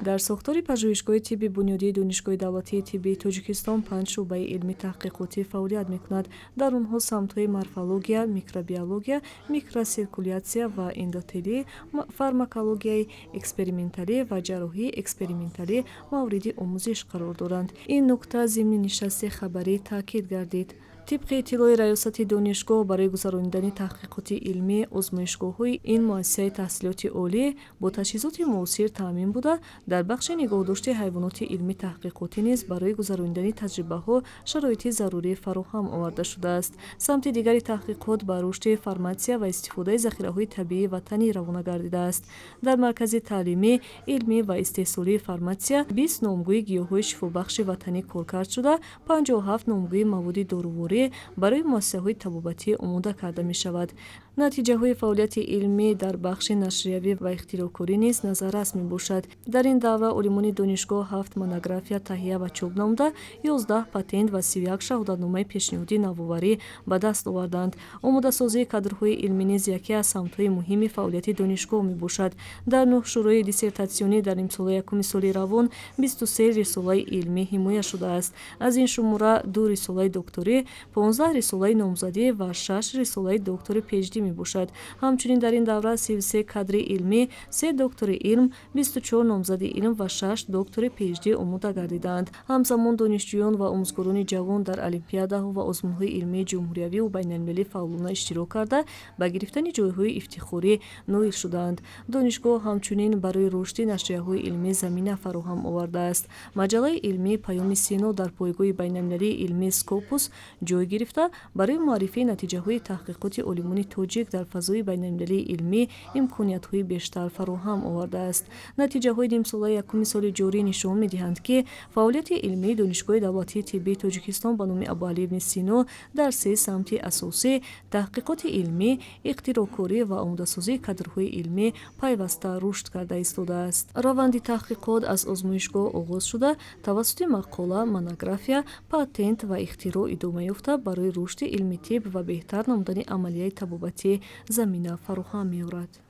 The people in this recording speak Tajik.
Дар сохтори Пажӯҳишгоҳи тибби бунёдии Донишгоҳи давлатии тиббии Тоҷикистон панҷ шӯъбаи илмӣ таҳқиқотӣ фаъолият мекунад. Дар онҳо самтҳои морфология, микробиология, микроциркулятсия ва эндотелӣ, фармакологияи эксперименталӣ ва ҷарроҳии эксперименталӣ мавриди омӯзиш қарор доранд. Ин нукта зимни нишасти хабарӣ таъкид гардид. Тибқи иттилои раёсати донишгоҳ, барои гузаронидани таҳқиқоти илмӣ озмоишгоҳҳои ин муассисаи таҳсилоти олӣ бо таҷҳизоти муосир таъмин буда, дар бахши нигоҳдошти ҳайвоноти илмӣ таҳқиқотӣ низ барои гузаронидани таҷрибаҳо шароити зарурӣ фароҳам оварда шудааст. Самти дигари таҳқиқот ба рушди фарматсия ва истифодаи захираҳои табиии ватанӣ равона гардидааст. Дар Маркази таълимӣ, илмӣ ва истеҳсолии фарматсия 20 номгӯи гиёҳҳои шифобахши ватанӣ коркард шуда, 57 номгӯи маводи доруворӣ барои муассисаҳои табобатӣ омода карда мешавад. Натиҷаҳои фаъолияти илмӣ дар бахши нашриявӣ ва ихтироъкорӣ низ назаррас мебошад. Дар ин давра олимони донишгоҳ ҳафт монография таҳия ва чоп намуда, 11 патент ва 31 шаҳодатномаи пешниҳоди навоварӣ ба даст оварданд. Омодасозии кадрҳои илмӣ низ яке аз самтҳои муҳими фаъолияти донишгоҳ мебошад. Дар нӯҳ шӯрои диссертатсионӣ дар нимсолаи якуми соли равон 23 рисолаи илмӣ ҳимоя шудааст. Аз ин шумора ду рисолаи докторӣ, 15 рисолаи номзадӣ ва шаш рисолаи доктори PhD мебошад. Ҳамчунин дар ин давра 33 кадри илмӣ, се доктори илм, 24 номзади илм ва шаш доктори PhD омода гардидаанд. Ҳамзамон донишҷӯён ва омӯзгорони ҷавон дар олимпиадаҳо ва озмунҳои илмии ҷумҳуриявиву байналмилалӣ фаъолона иштирок карда, ба гирифтани ҷойҳои ифтихорӣ ноил шудаанд. Донишгоҳ ҳамчунин барои рушди нашрияҳои илмӣ замина фароҳам овардааст. Маҷаллаи илмии «Паёми Сино» дар пойгоҳи байналмилалии илмии Скопус ҷой гирифта, барои муаррифии натиҷаҳои таҳқиқоти олимони тоҷик дар фазои байналмилалии илмӣ имкониятҳои бештар фароҳам овардааст. Натиҷаҳои нимсолаи якуми соли ҷорӣ нишон медиҳанд, ки фаъолияти илмии Донишгоҳи давлатии тиббии Тоҷикистон ба номи Абуалӣ ибни Сино дар се самти асосӣ: таҳқиқоти илмӣ, ихтироъкорӣ ва омодасозии кадрҳои илмӣ пайваста рушд карда истодааст. Раванди таҳқиқот аз озмоишгоҳ оғоз шуда, тавассути мақола, монография, патент ва ихтироъ идома ёфта, барои рушди илми тиб ва беҳтар намудани амалияи табобатӣ замина фароҳам меорад.